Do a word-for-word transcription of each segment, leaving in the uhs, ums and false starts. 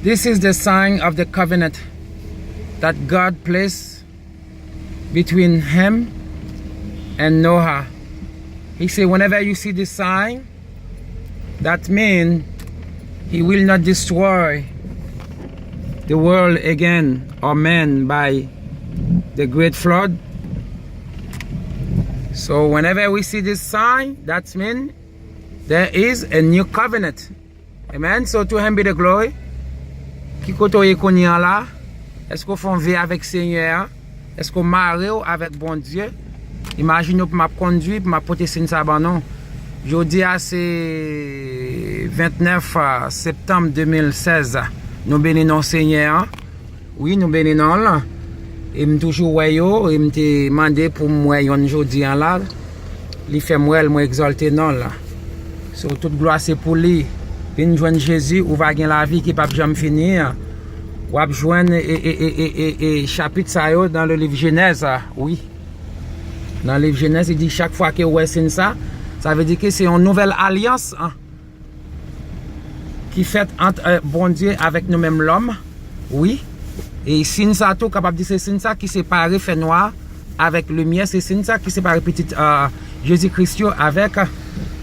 This is the sign of the covenant that God placed between him and Noah. He said, whenever you see this sign, that means he will not destroy the world again or man by the great flood. So whenever we see this sign, that means there is a new covenant. Amen. So to him be the glory. Ki kote w ye kounye an la? Èske w fè yon ve avèk Senyè a? Èske w mare w avèk Bondye? Imajine w pou m ap kondui, pou m ap pote siy sa ban nou. Jodi a se vennèf septanm de mil sèz. Nou beni non Senyè an. Wi, nou beni non l. E m toujou wè yo, e m te mande pou m wè yonn jodi an la. Li fè m wè l, mwen egzòlte non l. So, tout glwa se pou li. Vin jwenn Jezi, ou va gen lavi ki p ap janm fini an. W ap jwenn e, e, e, e, e, e chapit sa yo nan le liv Jenèz, a, wi. Nan liv Jenèz, li di chak fwa ke w wè siy sa, sa vle di ke se yon nouvèl alyans, an. Ki fèt ant, eh, Bondye avèk nou menm lòm. Wi. E siy sa tou, kapab di se siy sa ki separe fènwa avèk limyè, se siy sa ki separe pitit, eh, Jezi Kris yo avèk, eh,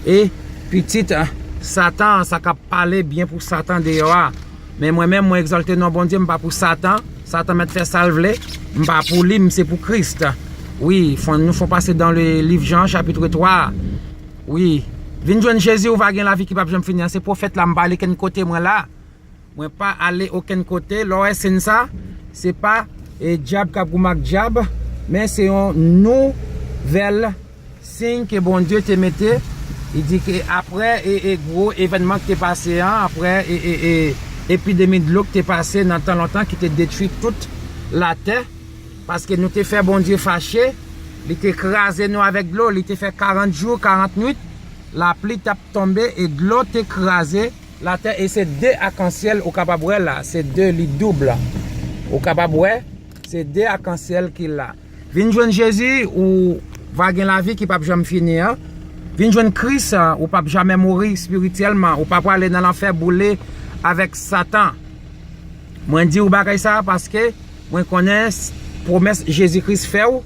e pitit, eh, Satan, sa k ap pale byen pou Satan deyò a. Men mwen menm, mwen egzòlte non Bondye, m pa pou Satan. Satan mèt fè sa l vle. M pa pou li, m se pou Kris. Wi, fò, nou fò pase dans le livre Jean, chapitre trois. Wi. Vin jwenn Jezi, ou va gen lavi ki p ap janm fini an. Se pwofèt la, m pa ale kenn kote, mwen la. Mwen pa ale okenn kote. Lè w wè siy sa, se pa, e, dyab k ap goumen ak dyab, men se yon nouvèl siy ke Bondye te mete. Li di ke apre, e, e, gwo evènman ki te pase an, apre, e, e, e, epidemi dlo ki te pase nan tan lontan, ki te detwi tout latè, paske nou te fè Bondye fache, li te kraze nou avèk dlo, li te fè karant jou, karant nwit, lapli t ap tonbe e dlo te kraze latè, e se de akansyèl ou kapab wè la, se de, li doub. Ou kapab wè, se de akansyèl ki la. Vin jwenn Jezi, ou va gen lavi ki p ap janm fini an. Vin jwenn Kris, ou p ap jamè mouri espirityèlman, ou pa prale nan lanfè boule avèk Satan. Mwen di w bagay sa a paske mwen konnen s-, pwomès Jezi Kris fè w,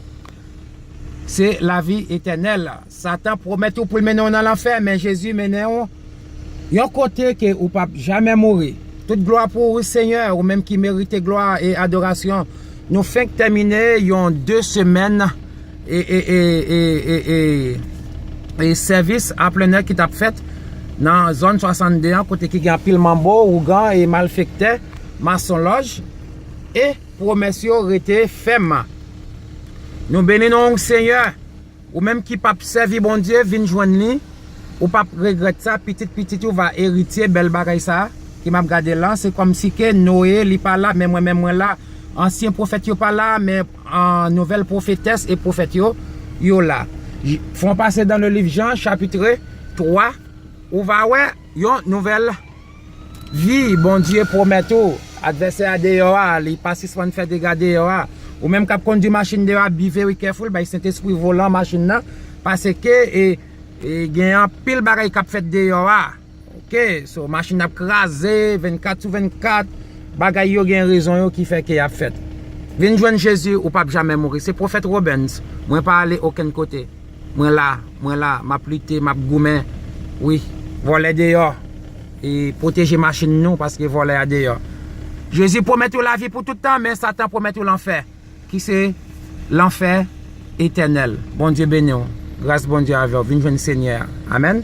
se lavi etènèl. Satan pwomèt ou pou l mennen w nan lanfè, men Jezi mennen w yon kote ke ou p ap jamè mouri. Tout glwa pou ou, wi, Senyè, ou menm ki merite glwa e adorasyon. Nou fenk tèmine yon de semèn e, e, e, e, e, e, e sèvis an plenè ki t ap fèt nan zòn swasannde an, kote ki gen anpil manbo, ougan e malfektè, masonlòj, e pwomès yo rete fèm. Nou beni non w, Senyè. Ou menm ki p ap sèvi Bondye, vin jwenn li. Ou p ap regrèt sa, pitit pitit ou va eritye bèl bagay sa a ki m ap gade la. Se kòmsi ke Noye, li pa la, men mwen menm mwen la. Ansyen pwofèt yo pa la, men, ah, nouvèl pwofetès e pwofèt yo, yo la. J-, fò n pase dans le livre Jean, chapitre trois, ou va wè yon nouvèl vi Bondye pwomèt ou. Advèsè a deyò a, li pa sispann fè dega deyò a. Ou menm k ap kondui machin deyò a, be very careful, bay Sentespri volan machin nan, paske, e, e, gen anpil bagay k ap fèt deyò a. Oke, so, machin ap kraze, vennkat sou vennkat, bagay yo gen rezon yo ki fè ke y ap fèt. Vin jwenn Jezi, ou p ap jamè mouri. Se pwofèt Robens, mwen pa ale okenn kote. Mwen la, mwen la, m ap lite, m ap goumen. Wi, vòlè deyò. E pwoteje machin nou paske vòlè a deyò. Jezi pwomèt ou lavi pou tout tan, men Satan pwomèt ou lanfè, ki se lanfè etènèl. Bondye beni w. Gras Bondye avè w. Vin jwenn Senyè a. Amèn.